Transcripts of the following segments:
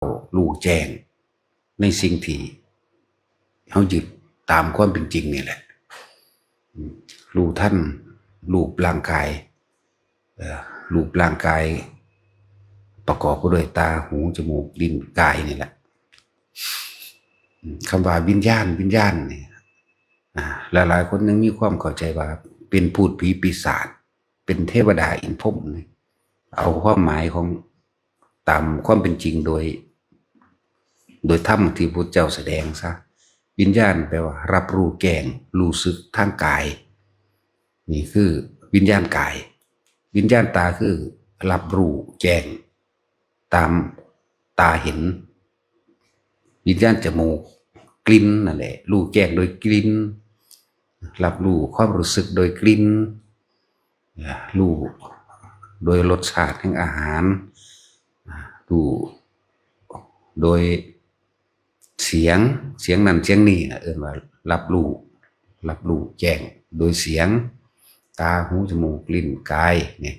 ຮູ້ແຈ້ງໃນສິ່ງທີ່ເຮົາຍຶດຕາມຄວາມເປັນຈິງນີ້ແຫຼະ. ອືມ ຮູ້ທັນຮູບຮ່າງກາຍ ເອີ ຮູບຮ່າງກາຍປະກອບໄປດ້ວຍຕາ, ຫູ, ຈະມູກ, ລີ້ນ, ກາຍນີ້ແຫຼະ. ອືມ ຄຳວ່າວິນຍານ, ວິນຍານນີ້ ອາ ຫຼາຍໆຄົນຍັງມີຄວາມເຂົ້າໃຈວ່າເປັນພູດຜີປີສາດ, ເປັນເທວະດາອິນພົມນີ້. ເອົາຄວາມໝາຍຂອງ ຕາມຄວາມເປັນຈິງໂດຍ ໂດຍທຳທີ່ພຸດທະເຈົ້າສະແດງຊະ. ວິນຍານແປວ່າຮັບຮູ້ແຈ້ງ, ຮູ້ສຶກທາງກາຍ. ນີ້ຄືວິນຍານກາຍ. ວິນຍານຕາຄືຮັບຮູ້ແຈ້ງຕາມຕາເຫັນ. ວິນຍານຈະມູກ, ກິ່ນນັ້ນແຫຼະ, ຮູ້ແຈ້ງໂດຍກິ່ນ, ຮັບຮູ້ຄວາມຮູ້ສຶກໂດຍກິ່ນ, ຮູ້ໂດຍລົດຊາດແຫ່ງອາຫານ, ຮູ້ໂດຍສຽງ, ສຽງນັ້ນສຽງນີ້ ເອີ້ນວ່າຮັບຮູ້, ຮັບຮູ້ແຈ້ງໂດຍສຽງ, ຕາ, ຫູ, ຈະມູກ, ລີ້ນ, ກາຍ ນີ້.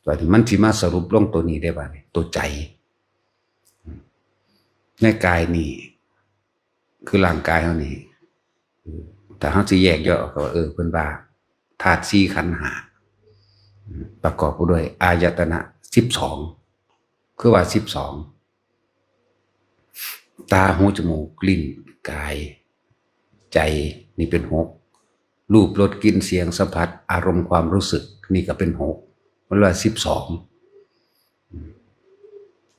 ບາດນີ້ມັນຊິມາສະຫຼຸບລົງໂຕນີ້ໄດ້ບາດນີ້ ໂຕໃຈ. ໃນກາຍນີ້ ຄືຮ່າງກາຍເຮົານີ້ ເອີ ຖ້າເຮົາຊິແຍກຍ່ອຍອອກກໍວ່າ ເອີ ເພິ່ນວ່າທາດສີ່ ຂັນຫ້າ ປະກອບໄປດ້ວຍອາຍະຕະນະສິບສອງ ຄືວ່າສິບສອງ ຕາ, ຫູ, ຈະມູກ, ລີ້ນ, ກາຍ, ໃຈ ນີ້ເປັນຫົກ ຮູບ, ລົດ, ກິ່ນ, ສຽງ, ສຳຜັດ, ອາລົມ, ຄວາມຮູ້ສຶກ ນີ້ກໍເປັນຫົກ ມັນວ່າສິບສອງ.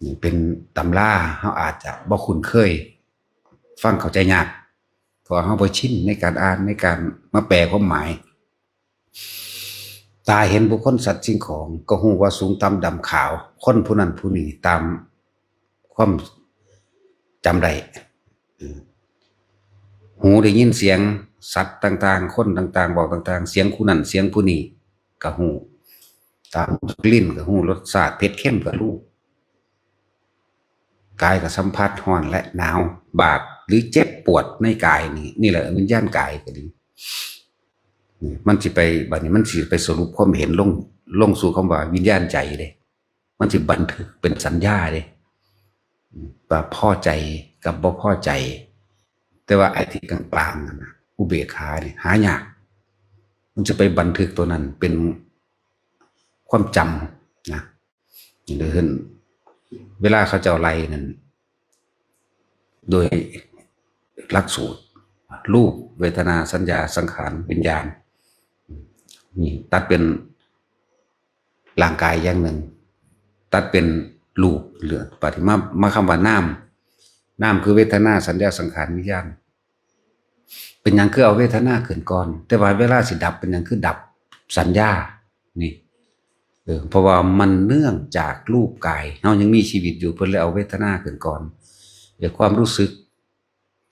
ນີ້ເປັນຕຳລາ ເຮົາອາດຈະບໍ່ຄຸ້ນເຄີຍ ຟັງເຂົ້າໃຈຍາກ ເພາະວ່າເຮົາບໍ່ຊິນໃນການອ່ານ ໃນການມາແປຄວາມໝາຍ. ຕາເຫັນບຸກຄົນສັດສິ່ງຂອງ ກໍຮູ້ວ່າສູງຕ່ຳດຳຂາວ ຄົນຜູ້ນັ້ນຜູ້ນີ້ຕາມຄວາມຈຳໄດ້. ຫູໄດ້ຍິນສຽງສັດຕ່າງໆ ຄົນຕ່າງໆ ເວົ້າຕ່າງໆ ສຽງຜູ້ນັ້ນສຽງຜູ້ນີ້ກໍຮູ້ ຕາຮູ້ ລິ້ນກໍຮູ້ລົດຊາດເຜັດເຄັມກໍຮູ້ ກາຍກໍສຳຜັດຮ້ອນ ແລະ ໜາວ ບາດ ຫຼື ເຈັບປວດໃນກາຍນີ້ ນີ້ແຫຼະວິນຍານກາຍກໍດີ. ມັນຊິໄປ ບາດນີ້ມັນຊິໄປສະຫຼຸບຄວາມເຫັນລົງ ລົງສູ່ຄຳວ່າວິນຍານໃຈເດ້. ມັນຊິບັນທຶກເປັນສັນຍາເດ້ ວ່າພໍໃຈກັບບໍ່ພໍໃຈ. ແຕ່ວ່າໄອ້ທີ່ກາງໆນັ້ນນະ ອຸເບກຂານີ້ຫາຍາກ ມັນຈະໄປບັນທຶກຕົວນັ້ນເປັນຄວາມຈຳນະ. ໂດຍເຊັ່ນ ເວລາເຂົາເຈົ້າໄລ່ນັ້ນ ໂດຍຫຼັກສູດ ຮູບ ເວທະນາ ສັນຍາ ສັງຂານ ວິນຍານ ນີ້ຕັດເປັນ ຮ່າງກາຍຢ່າງໜຶ່ງ ຕັດເປັນຮູບ ຫຼື ປະຕິມາ ມາຄຳວ່ານາມ ນາມຄືເວທະນາ ສັນຍາ ສັງຂານ ວິນຍານ. ເປັນຫຍັງຄືເອົາເວທະນາຂຶ້ນກ່ອນ ແຕ່ວ່າເວລາຊິດັບ ເປັນຫຍັງຄືດັບສັນຍານີ້? ເອີ ເພາະວ່າມັນເນື່ອງຈາກຮູບກາຍເຮົາຍັງມີຊີວິດຢູ່ ເພິ່ນເລີຍເອົາເວທະນາຂຶ້ນກ່ອນ ແລະ ຄວາມຮູ້ສຶກ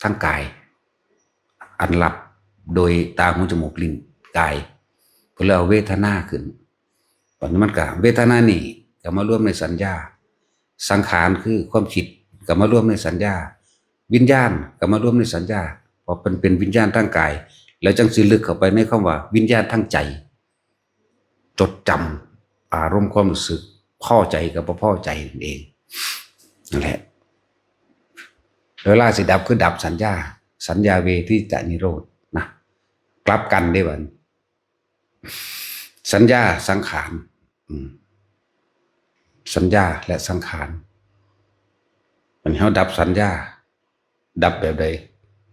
ທາງກາຍ ອັນຮັບໂດຍຕາ ຫູ ຈະມູກ ລີ້ນ ກາຍ ເພິ່ນເລີຍເອົາເວທະນາຂຶ້ນ. ບັດນີ້ມັນກະ ເວທະນານີ້ກະມາລວມໃນສັນຍາ ສັງຂານຄືຄວາມຄິດກະມາລວມໃນສັນຍາ ວິນຍານກະມາລວມໃນສັນຍາ ເພາະເພິ່ນເປັນວິນຍານທາງກາຍ ແລ້ວຈັ່ງຊິເລິກເຂົ້າໄປໃນຄຳວ່າວິນຍານທາງໃຈ. ຈົດຈຳອາລົມຄວາມຮູ້ສຶກພໍໃຈກັບບໍ່ພໍໃຈນັ້ນເອງ ນັ້ນແຫຼະ. ເວລາຊິດັບຄືດັບສັນຍາ ສັນຍາເວທິຕະນິໂຣດນະ ກັບກັນເດ້ບັດ ສັນຍາສັງຂານ ອືມ ສັນຍາ ແລະ ສັງຂານ ມັນເຮົາດັບສັນຍາ ດັບແບບໃດ?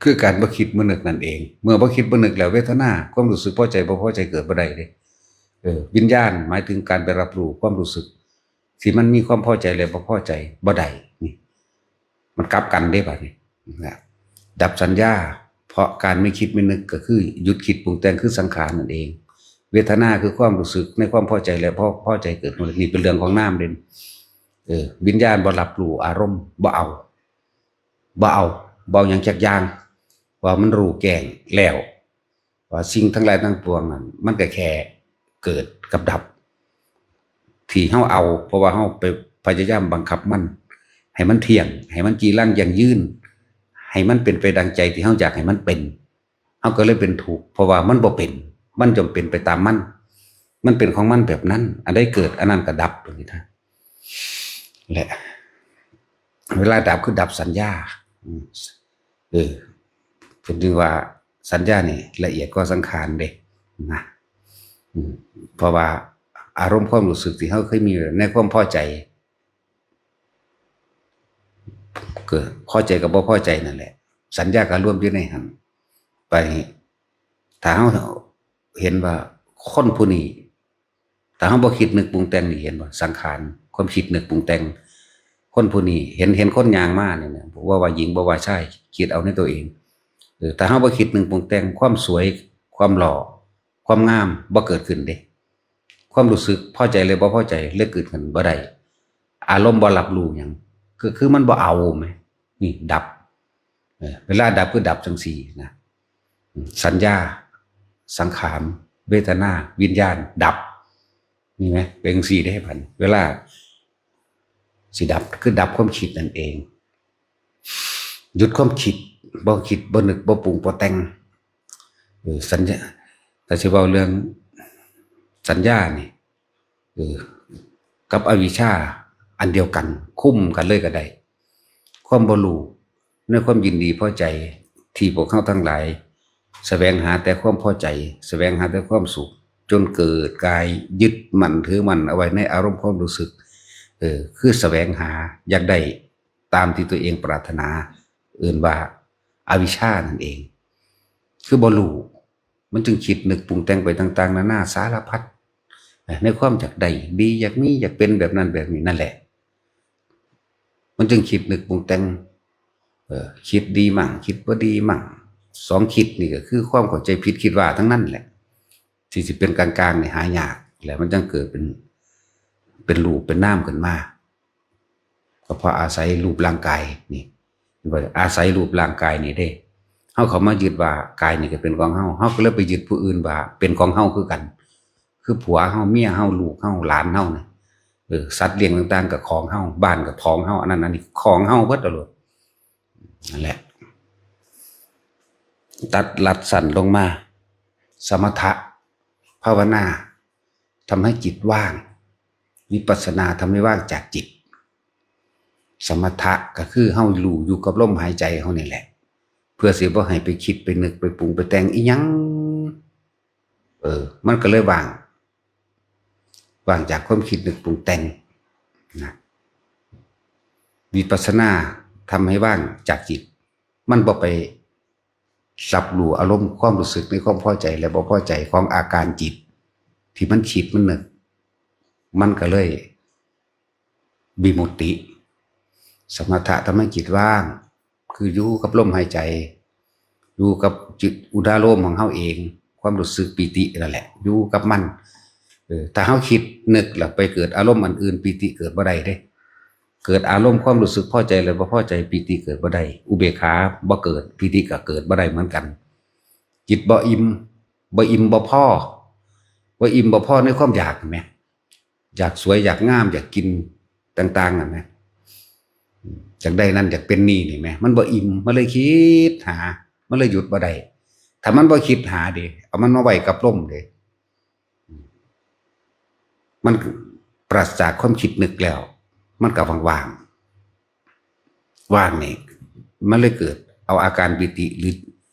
ຄືການບໍ່ຄິດບໍ່ນຶກນັ້ນເອງ. ເມື່ອບໍ່ຄິດບໍ່ນຶກແລ້ວ ເວທະນາ ຄວາມຮູ້ສຶກພໍໃຈບໍ່ພໍໃຈເກີດບໍ່ໄດ້ເດ້. ເອີ ວິນຍານໝາຍເຖິງການໄປຮັບຮູ້ຄວາມຮູ້ສຶກທີ່ມັນມີຄວາມພໍໃຈ ແລະ ບໍ່ພໍໃຈບໍ່ໄດ້. ນີ້ ມັນກັບກັນເດ້ບາດນີ້ນະ. ດັບສັນຍາ ເພາະການໄມ່ຄິດໄມ່ນຶກກໍຄືຢຸດຄິດປຸງແຕ່ງ ຄືສັງຂານນັ້ນເອງ. ເວທະນາຄືຄວາມຮູ້ສຶກໃນຄວາມພໍໃຈ ແລະ ບໍ່ພໍໃຈເກີດຂຶ້ນ. ນີ້ເປັນເລື່ອງຂອງນາມເດ້. ເອີ ວິນຍານບໍ່ຮັບຮູ້ອາລົມ ບໍ່ເອົາ ບໍ່ເອົາ ບໍ່ເອົາຫຍັງຈັກຢ່າງ ວ່າມັນຮູ້ແຈ້ງແລ້ວ ວ່າສິ່ງທັງຫຼາຍທັງປວງນັ້ນ ມັນກໍແຄ່ເກີດກັບດັບ ທີ່ເຮົາເອົາ ເພາະວ່າເຮົາໄປພະຍາຍາມບັງຄັບມັນ ໃຫ້ມັນທ່ຽງ ໃຫ້ມັນຈີລັງຢັ້ງຢືນ ໃຫ້ມັນເປັນໄປດັ່ງໃຈທີ່ເຮົາຢາກໃຫ້ມັນເປັນ. ເຮົາກໍເລີຍເປັນທຸກ ເພາະວ່າມັນບໍ່ເປັນ ມັນຈອມເປັນໄປຕາມມັນ ມັນເປັນຂອງມັນແບບນັ້ນ ອັນໃດເກີດ ອັນນັ້ນກໍດັບ ຈັ່ງຊີ້ນະ. ແລະ ເວລາດັບຄືດັບສັນຍາ. ອືມ ເອີ ເພິ່ນຈຶ່ງວ່າສັນຍານີ້ລະອຽດກວ່າສັງຂານເດ້ນະ. ອືມ ເພາະວ່າອາລົມຄວາມຮູ້ສຶກທີ່ເຮົາເຄີຍມີໃນຄວາມພໍໃຈ ກໍພໍໃຈກັບບໍ່ພໍໃຈນັ້ນແຫຼະ ສັນຍາກໍລວມຢູ່ໃນຫັ້ນ. ບາດນີ້ ຖ້າເຮົາເຫັນວ່າຄົນຜູ້ນີ້ ຖ້າເຮົາບໍ່ຄິດນຶກປຸງແຕ່ງນີ້ ເຫັນບໍ່? ສັງຂານ ຄວາມຄິດນຶກປຸງແຕ່ງ ຄົນຜູ້ນີ້ເຫັນ ເຫັນຄົນຍ່າງມານີ້ນະ ບໍ່ວ່າຍິງ ບໍ່ວ່າຊາຍ ຄິດເອົາໃນຕົວເອງ. ເອີ ຖ້າເຮົາບໍ່ຄິດນຶກປຸງແຕ່ງ ຄວາມສວຍ ຄວາມຫຼໍ່ ຄວາມງາມບໍ່ເກີດຂຶ້ນເດ້. ຄວາມຮູ້ສຶກພໍໃຈ ຫຼື ບໍ່ພໍໃຈເລີຍເກີດຂຶ້ນບໍ່ໄດ້. ອາລົມບໍ່ຮັບຮູ້ຫຍັງ ກໍຄືມັນບໍ່ເອົາແມ ນີ້ດັບ. ເອີ ເວລາດັບຄືດັບຈັ່ງຊີ້ນະ. ອືມ ສັນຍາ ສັງຂານ ເວທະນາ ວິນຍານ ດັບ. ນີ້ແມ ເປັນຈັ່ງຊີ້ເດ້. ບັດເວລາຊິດັບ ຄືດັບຄວາມຄິດນັ້ນເອງ. ຢຸດຄວາມຄິດ ບໍ່ຄິດ ບໍ່ນຶກ ບໍ່ປຸງ ບໍ່ແຕ່ງ. ເອີ ສັນຍາ ຖ້າຊິເວົ້າເລື່ອງສັນຍານີ້ ເອີ ກັບອະວິຊຊາອັນດຽວກັນ ຄຸມກັນເລີຍກໍໄດ້. ຄວາມບໍ່ຮູ້ໃນຄວາມຍິນດີພໍໃຈ ທີ່ພວກເຮົາທັງຫຼາຍສະແຫວງຫາແຕ່ຄວາມພໍໃຈ ສະແຫວງຫາແຕ່ຄວາມສຸກ ຈົນເກີດກາຍຍຶດໝັ້ນຖືໝັ້ນເອົາໄວ້ໃນອາລົມຄວາມຮູ້ສຶກ ເອີ ຄືສະແຫວງຫາຢາກໄດ້ຕາມທີ່ຕົວເອງປາດຖະໜາ ເອີ້ນວ່າອະວິຊຊານັ້ນເອງ. ຄືບໍ່ຮູ້ ມັນຈຶ່ງຄິດນຶກປຸງແຕ່ງໄປຕ່າງໆນານາສາລະພັດ ໃນຄວາມຢາກໄດ້ ດີ ຢາກມີ ຢາກເປັນແບບນັ້ນແບບນີ້ນັ້ນແຫຼະ. ມັນຈຶ່ງຄິດນຶກປຸງແຕ່ງ ເອີ ຄິດດີໝັ້ງ ຄິດບໍ່ດີໝັ້ງ. ສອງຄິດນີ້ກໍຄືຄວາມເຂົ້າໃຈຜິດຄິດວ່າທັງນັ້ນແຫຼະ. ທີ່ຊິເປັນກາງໆນີ້ຫາຍາກ ແລ້ວມັນຈັ່ງເກີດເປັນ ເປັນຮູບເປັນນາມຂຶ້ນມາ. ກໍເພາະອາໄສຮູບຮ່າງກາຍນີ້ ເຫັນບໍ່? ອາໄສຮູບຮ່າງກາຍນີ້ເດ້ ເຮົາເຂົ້າມາຍຶດວ່າກາຍນີ້ກໍເປັນຂອງເຮົາ ເຮົາກໍເລີຍໄປຍຶດຜູ້ອື່ນວ່າເປັນຂອງເຮົາຄືກັນ ຄືຜົວເຮົາ ເມຍເຮົາ ລູກເຮົາ ຫຼານເຮົານະ. ເອີ ສັດລ້ຽງຕ່າງໆກໍຂອງເຮົາ ບ້ານກໍຂອງເຮົາ ອັນນັ້ນອັນນີ້ຂອງເຮົາເບິດໂລດ. ນັ້ນແຫຼະ ຕັດລັດສັ້ນລົງມາ ສະມະຖະພາວະນາ ທຳໃຫ້ຈິດວ່າງ ວິປັດສະນາ ທຳໃຫ້ວ່າງຈາກຈິດ. ສະມະຖະກໍຄືເຮົາຮູ້ຢູ່ກັບລົມຫາຍໃຈເຮົານີ້ແຫຼະ ເພື່ອຊິບໍ່ໃຫ້ໄປຄິດໄປນຶກໄປປຸງໄປແຕ່ງອີ່ຫຍັງ. ເອີ ມັນກໍເລີຍວ່າງ ວ່າງຈາກຄວາມຄິດນຶກປຸງແຕ່ງນະ. ວິປັດສະນາທຳໃຫ້ວ່າງຈາກຈິດ ມັນບໍ່ໄປ ຮັບຮູ້ອາລົມຄວາມຮູ້ສຶກໃນຄວາມພໍໃຈ ແລະ ບໍ່ພໍໃຈຂອງອາການຈິດທີ່ມັນຄິດມັນນຶກ ມັນກໍເລີຍວິມຸດຕິ. ສະມະຖະທຳໃຫ້ຈິດວ່າງ ຄືຢູ່ກັບລົມຫາຍໃຈ ຢູ່ກັບຈິດອຸນາໂລມຂອງເຮົາເອງ ຄວາມຮູ້ສຶກປີຕິນັ້ນແຫຼະ ຢູ່ກັບມັນ. ເອີ ຖ້າເຮົາຄິດນຶກແລ້ວໄປເກີດອາລົມອັນອື່ນ ປີຕິເກີດບໍ່ໄດ້ເດ້. ເກີດອາລົມຄວາມຮູ້ສຶກພໍໃຈ ແລະ ບໍ່ພໍໃຈ ປີຕິເກີດບໍ່ໄດ້ ອຸເບກຂາບໍ່ເກີດ ປີຕິກໍເກີດບໍ່ໄດ້ເໝືອນກັນ. ຈິດບໍ່ອີ່ມ ບໍ່ອີ່ມບໍ່ພໍ ບໍ່ອີ່ມບໍ່ພໍໃນຄວາມຢາກແມ່ນ ຢາກສວຍ ຢາກງາມ ຢາກກິນຕ່າງໆນັ້ນນະ ຢາກໄດ້ນັ້ນ ຢາກເປັນນີ້ນີ້ແມ່ນ ມັນບໍ່ອີ່ມ ມັນເລີຍຄິດຫາ ມັນເລີຍຢຸດບໍ່ໄດ້. ຖ້າມັນບໍ່ຄິດຫາເດ ເອົາມັນມາໄວ້ກັບລົມເດ ມັນປາສຈາກຄວາມຄິດນຶກແລ້ວ ມັນກໍວ່າງໆ ວ່າງນີ້ ມັນເລີຍເກີດເອົາອາການປີຕິ ຫຼື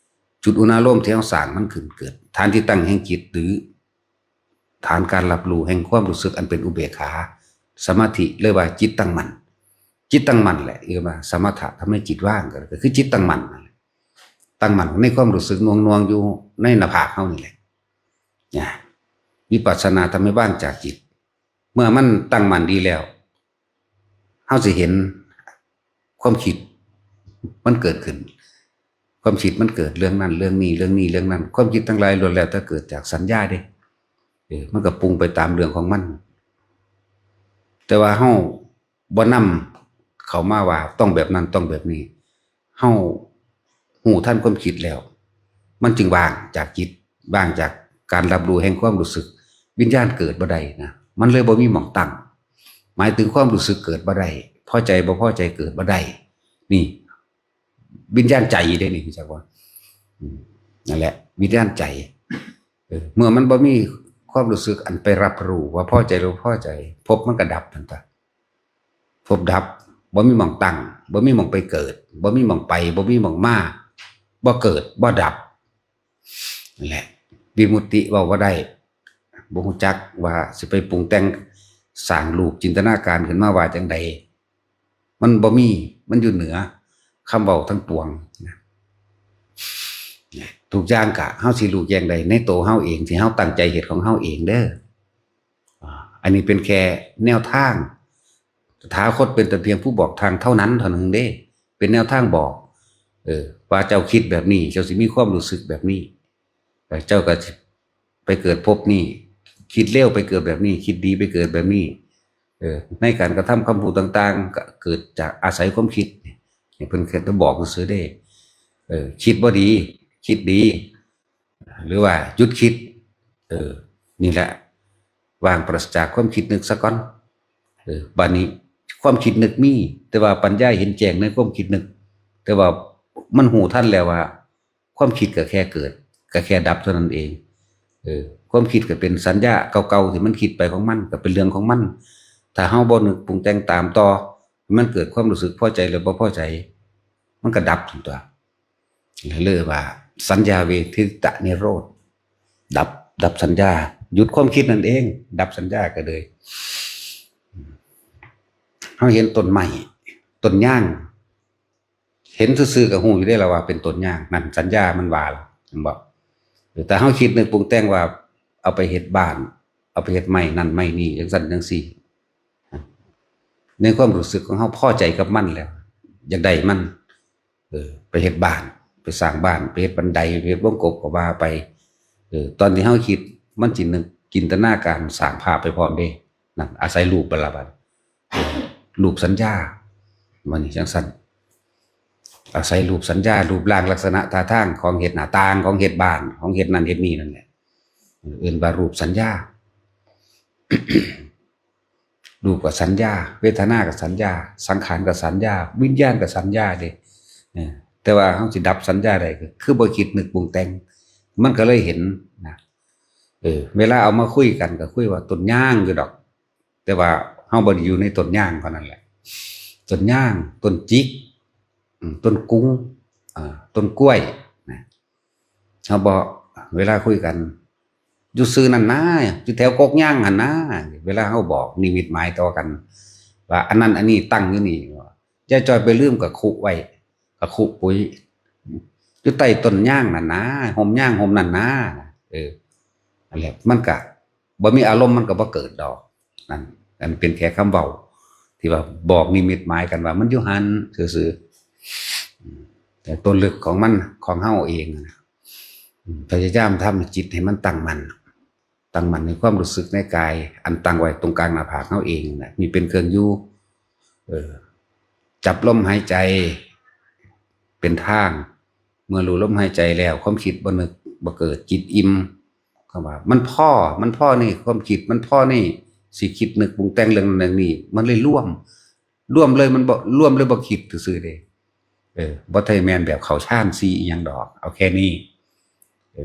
ຈຸດອຸນາໂລມທີ່ເຮົາສ້າງມັນຂຶ້ນເກີດ ຖານທີ່ຕັ້ງແຫ່ງຈິດ ຫຼື ຖານການຮັບຮູ້ແຫ່ງຄວາມຮູ້ສຶກອັນເປັນອຸເບກຂາ ສະມາທິ ເລີຍວ່າຈິດຕັ້ງໝັ້ນ. ຈິດຕັ້ງໝັ້ນແຫຼະ ເອີ້ນວ່າສະມະຖະທຳໃຫ້ຈິດວ່າງ ກໍ ກໍຄືຈິດຕັ້ງໝັ້ນນັ້ນແຫຼະ ຕັ້ງໝັ້ນໃນຄວາມຮູ້ສຶກໜ່ວງໆຢູ່ໃນໜ້າຜາກເຮົານີ້ແຫຼະ. ນະ ວິປັດສະນາທຳໃຫ້ວ່າງຈາກຈິດ ເມື່ອມັນຕັ້ງໝັ້ນດີແລ້ວ ເຮົາຊິເຫັນຄວາມຄິດມັນເກີດຂຶ້ນ ຄວາມຄິດມັນເກີດເລື່ອງນັ້ນເລື່ອງນີ້ ເລື່ອງນີ້ເລື່ອງນັ້ນ ຄວາມຄິດທັງຫຼາຍລ້ວນແລ້ວແຕ່ເກີດຈາກສັນຍາເດ້. ເອີ ມັນກໍປຸງໄປຕາມເລື່ອງຂອງມັນ ແຕ່ວ່າເຮົາ ບໍ່ນຳເຂົ້າມາວ່າຕ້ອງແບບນັ້ນ ຕ້ອງແບບນີ້ ເຮົາຮູ້ທັນຄວາມຄິດແລ້ວ ມັນຈຶ່ງວ່າງຈາກຈິດ ວ່າງຈາກການຮັບຮູ້ແຫ່ງຄວາມຮູ້ສຶກ ວິນຍານເກີດບໍ່ໄດ້ນະ ມັນເລີຍບໍ່ມີໝ່ອງຕັ້ງ ໝາຍເຖິງຄວາມຮູ້ສຶກເກີດບໍ່ໄດ້ ພໍໃຈບໍ່ພໍໃຈເກີດບໍ່ໄດ້ ນີ້ ວິນຍານໃຈເດ້ນີ້ ຮູ້ຈັກບໍ່? ອືມ ນັ້ນແຫຼະ ວິນຍານໃຈ ເອີ ເມື່ອມັນບໍ່ມີຄວາມຮູ້ສຶກອັນໄປຮັບຮູ້ວ່າພໍໃຈຫຼືບໍ່ພໍໃຈ ພົບມັນກໍດັບຫັ້ນຕະ ພົບດັບ ບໍ່ມີໝ່ອງຕັ້ງ, ບໍ່ມີໝ່ອງໄປເກີດ, ບໍ່ມີໝ່ອງໄປ, ບໍ່ມີໝ່ອງມາ, ບໍ່ເກີດ, ບໍ່ດັບ. ນັ້ນແຫຼະ ວິມຸດຕິເວົ້າບໍ່ໄດ້, ບໍ່ຮູ້ຈັກວ່າຊິໄປປຸງແຕ່ງສ້າງຮູບຈິນຕະນາການຂຶ້ນມາວ່າຈັ່ງໃດ. ມັນບໍ່ມີ, ມັນຢູ່ເໜືອຄຳເວົ້າທັງປວງນະ. ທຸກຢ່າງກະເຮົາຊິຮູ້ແຈ້ງໄດ້ໃນໂຕເຮົາເອງ ທີ່ເຮົາຕັ້ງໃຈເຮັດຂອງເຮົາເອງເດີ. ອາ ອັນນີ້ເປັນແຄ່ແນວທາງ. ຕະຖາຄົດເປັນແຕ່ພຽງຜູ້ບອກທາງເທົ່ານັ້ນເທົ່ານັ້ນເດ້, ເປັນແນວທາງບອກ ເອີ ວ່າເຈົ້າຄິດແບບນີ້ ເຈົ້າຊິມີຄວາມຮູ້ສຶກແບບນີ້ ແລ້ວເຈົ້າກໍຊິໄປເກີດພົບນີ້, ຄິດເລວໄປເກີດແບບນີ້, ຄິດດີໄປເກີດແບບນີ້. ເອີ ໃນການກະທຳຄຳພູດຕ່າງໆ ກໍເກີດຈາກອາໄສຄວາມຄິດ. ນີ້ເພິ່ນແຄ່ບອກຊື່ໆເດ້. ເອີ ຄິດບໍ່ດີ, ຄິດດີ ຫຼືວ່າຢຸດຄິດ. ເອີ ນີ້ແຫຼະ ວ່າງປາສະຈາກຄວາມຄິດນຶກຊະກ່ອນ. ເອີ ບາດນີ້ຄວາມຄິດນຶກມີ, ແຕ່ວ່າປັນຍາເຫັນແຈ້ງໃນຄວາມຄິດນຶກ, ແຕ່ວ່າມັນຮູ້ທັນແລ້ວວ່າຄວາມຄິດກໍແຄ່ເກີດ ກໍແຄ່ດັບເທົ່ານັ້ນເອງ. ເອີ ຄວາມຄິດກໍເປັນສັນຍາເກົ່າໆທີ່ມັນຄິດໄປຂອງມັນ ກໍເປັນເລື່ອງຂອງມັນ. ຖ້າເຮົາບໍ່ນຶກປຸງແຕ່ງຕາມຕໍ່ ມັນເກີດຄວາມຮູ້ສຶກພໍໃຈ ຫຼື ບໍ່ພໍໃຈ ມັນກໍດັບທັນຕົວະ. ເລີຍວ່າສັນຍາເວທິຕະນິໂຣດ ດັບ ດັບສັນຍາ, ຢຸດຄວາມຄິດນັ້ນເອງ, ດັບສັນຍາກໍເລີຍ. ເຮົາເຫັນຕົ້ນໄມ້ ຕົ້ນຍາງ ເຫັນຊື່ໆກໍຮູ້ຢູ່ເດ້ລະວ່າເປັນຕົ້ນຍາງ, ນັ້ນສັນຍາມັນວ່າລະ ແມ່ນບໍ່? ແຕ່ເຮົາຄິດນຶກປຸງແຕ່ງວ່າເອົາໄປເຮັດບ້ານ, ເອົາໄປເຮັດໄມ້ນັ້ນໄມ້ນີ້ ຈັ່ງຊັ້ນຈັ່ງຊີ້, ໃນຄວາມຮູ້ສຶກຂອງເຮົາພໍໃຈກັບມັນແລ້ວ ຢາກໄດ້ມັນ ເອີ ໄປເຮັດບ້ານ, ໄປສ້າງບ້ານ, ໄປເຮັດບັນໄດ, ໄປເຮັດວົງກົບກໍວ່າໄປ. ເອີ ຕອນທີ່ເຮົາຄິດ ມັນຊິນຶກຈິນຕະນາການ ສ້າງພາບໄປພ້ອມເດ້. ນັ້ນອາໄສຮູບບັດລະບັດ ເອີ ຮູບສັນຍາ ມັນຈັ່ງຊັ້ນ. ອາໄສຮູບສັນຍາ, ຮູບຮ່າງ ລັກສະນະທ່າທາງຂອງເຮັດໜ້າຕ່າງ, ຂອງເຮັດບ້ານ, ຂອງເຮັດນັ້ນເຮັດນີ້ນັ້ນແຫຼະ ເອີ້ນວ່າຮູບສັນຍາ. ຮູບກໍສັນຍາ, ເວທະນາກໍສັນຍາ, ສັງຂານກໍສັນຍາ, ວິນຍານກໍສັນຍາເດ້. ເອີ ແຕ່ວ່າເຮົາຊິດັບສັນຍາໄດ້ ກໍຄືບໍ່ຄິດນຶກປຸງແຕ່ງ, ມັນກໍເລີຍເຫັນນະ. ເອີ ເວລາເອົາມາຄຸຍກັນກໍຄຸຍວ່າຕົ້ນຍາງຢູ່ດອກ, ແຕ່ວ່າເຮົາບໍ່ໄດ້ຢູ່ໃນຕົ້ນຍາງເທົ່ານັ້ນແຫຼະ, ຕົ້ນຍາງ, ຕົ້ນຈິກ, ອືມ, ຕົ້ນກຸງ, ອາ, ຕົ້ນກ້ວຍນະ. ເຮົາບໍ່, ເວລາຄຸຍກັນ ຢູ່ຊື່ນັ້ນນາ, ຢູ່ແຖວກົກຍາງຫັ້ນນາ. ເວລາເຮົາບອກນິມິດໝາຍຕໍ່ກັນວ່າ ອັນນັ້ນອັນນີ້ຕັ້ງຢູ່ນີ້, ຢ່າຈ່ອຍໄປລືມກະຄຸໄວ້, ກະຄຸປຸ໋ຍ ຢູ່ໃຕ້ຕົ້ນຍາງນັ້ນນາ, ຮົ່ມຍາງຮົ່ມນັ້ນນາ. ເອີ ນັ້ນແຫຼະ, ມັນກະ ບໍ່ມີອາລົມມັນກໍບໍ່ເກີດດອກ. ນັ້ນ ອັນເປັນແຄ່ຄຳເວົ້າທີ່ວ່າບອກນິມິດໝາຍກັນວ່າມັນຢູ່ຫັ້ນຊື່ໆ. ອືມ ແຕ່ຕົວເລິກຂອງມັນ ຂອງເຮົາເອງນະ ອືມ ພະຍາຍາມທຳໃຫ້ຈິດໃຫ້ມັນຕັ້ງໝັ້ນ, ຕັ້ງໝັ້ນໃນຄວາມຮູ້ສຶກໃນກາຍ ອັນຕັ້ງໄວ້ຕົງກາງໜ້າຜາກເຮົາເອງນະ ມີເປັນເຄື່ອງຢູ່. ເອີ ຈັບລົມຫາຍໃຈເປັນທາງ. ເມື່ອຮູ້ລົມຫາຍໃຈແລ້ວ ຄວາມຄິດບໍ່ນຶກບໍ່ເກີດ, ຈິດອີ່ມ. ຄຳວ່າມັນພໍ, ມັນພໍນີ້, ຄວາມຄິດມັນພໍນີ້ ຊິຄິດນຶກປຸງແຕ່ງເລື່ອງນັ້ນເລື່ອງນີ້, ມັນເລີຍລວມ, ລວມເລີຍ, ມັນບໍ່, ລວມເລີຍບໍ່ຄິດຊື່ໆເດ້. ເອີ ບໍ່ໄດ້ແມ່ນແບບເຂົ້າຊານສີ່ອີ່ຫຍັງດອກ, ເອົາແຄ່ນີ້. ເອີ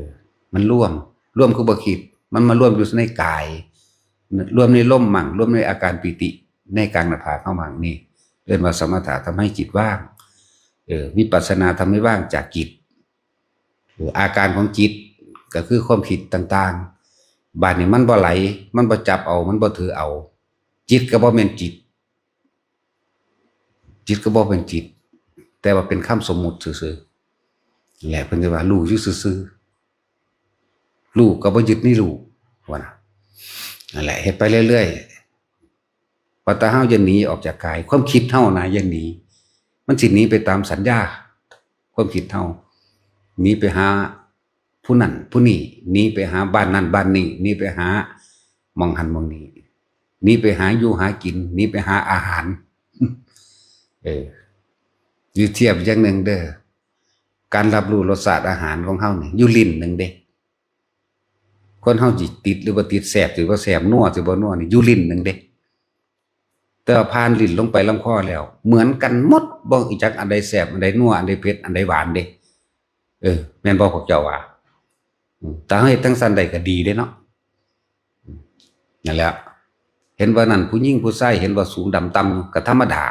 ມັນລວມ, ລວມຄືບໍ່ຄິດ, ມັນມາລວມຢູ່ໃນກາຍ, ລວມໃນລົມມັ້ງ, ລວມໃນອາການປີຕິໃນກາງໜ້າຜາກເຮົາມັ້ງ. ນີ້ເອີ້ນວ່າສະມະຖະທຳໃຫ້ຈິດວ່າງ, ເອີ ວິປັດສະນາທຳໃຫ້ວ່າງຈາກຈິດ. ເອີ ອາການຂອງຈິດກໍຄືຄວາມຄິດຕ່າງໆ. ບາດນີ້ມັນບໍ່ໄຫຼ, ມັນບໍ່ຈັບເອົາ, ມັນບໍ່ຖືເອົາ, ຈິດກໍບໍ່ແມ່ນຈິດ, ຈິດກໍບໍ່ແມ່ນຈິດ, ແຕ່ວ່າເປັນຄຳສົມມຸດຊື່ໆ. ແລະ ເພິ່ນຈະວ່າຮູ້ຢູ່ຊື່ໆ, ຮູ້ກໍບໍ່ຍຶດໃນຮູ້, ວ່ານະ. ນັ້ນແຫຼະ, ເຮັດໄປເລື້ອຍໆ. ວ່າແຕ່ເຮົາຢ່າໜີອອກຈາກກາຍ, ຄວາມຄິດເຮົານະຢ່າໜີ, ມັນຊິໜີໄປຕາມສັນຍາ. ຄວາມຄິດເຮົາໜີໄປຫາຜູ້ນັ້ນຜູ້ນີ້, ໜີໄປຫາບ້ານນັ້ນບ້ານນີ້, ໜີໄປຫາໝ່ອງຫັ້ນໝ່ອງນີ້, ໜີໄປຫາຢູ່ຫາກິນ, ໜີໄປຫາອາຫານ. ເອີ ຢູ່ທຽບຢ່າງໜຶ່ງເດີ, ການຮັບຮູ້ລົດຊາດອາຫານຂອງເຮົານີ້ຢູ່ລີ້ນໜຶ່ງເດ້. ຄົນເຮົາຊິຕິດຫຼືບໍ່ຕິດ, ແຊບຫຼືບໍ່ແຊບ, ນົວຫຼືບໍ່ນົວນີ້ຢູ່ລີ້ນໜຶ່ງເດ້. ແຕ່ວ່າຜ່ານລີ້ນລົງໄປລຳຄໍແລ້ວ ເໝືອນກັນໝົດ, ບໍ່ຮູ້ຈັກອັນໃດແຊບ, ອັນໃດນົວ, ອັນໃດເຜັດ, ອັນໃດຫວານເດ້. ເອີ ແມ່ນບໍ່ພວກເຈົ້າວ່າ? ອືມ ຖ້າເຮົາເຮັດຈັ່ງຊັ້ນໄດ້ກໍດີເດ້ເນາະ. ອືມ ນັ້ນແຫຼະ, ເຫັນວ່ານັ້ນຜູ້ຍິງຜູ້ຊາຍ ເຫັນວ່າສູງດຳຕ່ຳ ກໍທຳມະດາ.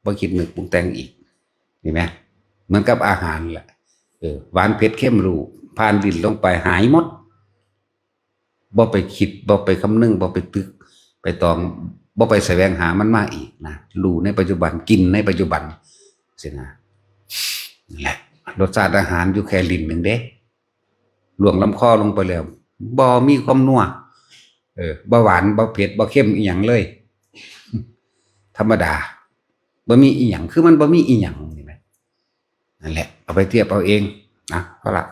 ບໍ່ຄິດນຶກປຸງແຕ່ງອີກ. ເຫັນໄໝ? ເໝືອນກັບອາຫານແຫຼະ. ເອີ ຫວານເຜັດເຄັມຮູ້ ຜ່ານລິ້ນລົງໄປ ຫາຍໝົດ. ບໍ່ໄປຄິດ ບໍ່ໄປຄຳນຶງ ບໍ່ໄປຕຶກໄປຕອງ ບໍ່ໄປສະແຫວງຫາມັນມາອີກນະ. ຮູ້ໃນປັດຈຸບັນ ກິນໃນປັດຈຸບັນ ຊີ້ນະ. ນັ້ນແຫຼະ ລົດຊາດອາຫານຢູ່ແຄ່ລິ້ນໜຶ່ງເດ້ ລ່ວງລຳຄໍລົງໄປແລ້ວ ບໍ່ມີຄວາມນົວ ເອີ ບໍ່ຫວານ ບໍ່ເຜັດ ບໍ່ເຄັມອີ່ຫຍັງເລີຍ ທຳມະດາ ບໍ່ມີອີ່ຫຍັງ ຄືມັນບໍ່ມີອີ່ຫຍັງນີ້ແຫຼະ. ນັ້ນແຫຼະ ເອົາໄປທຽບເອົາເອງນະ. ເອົາລະ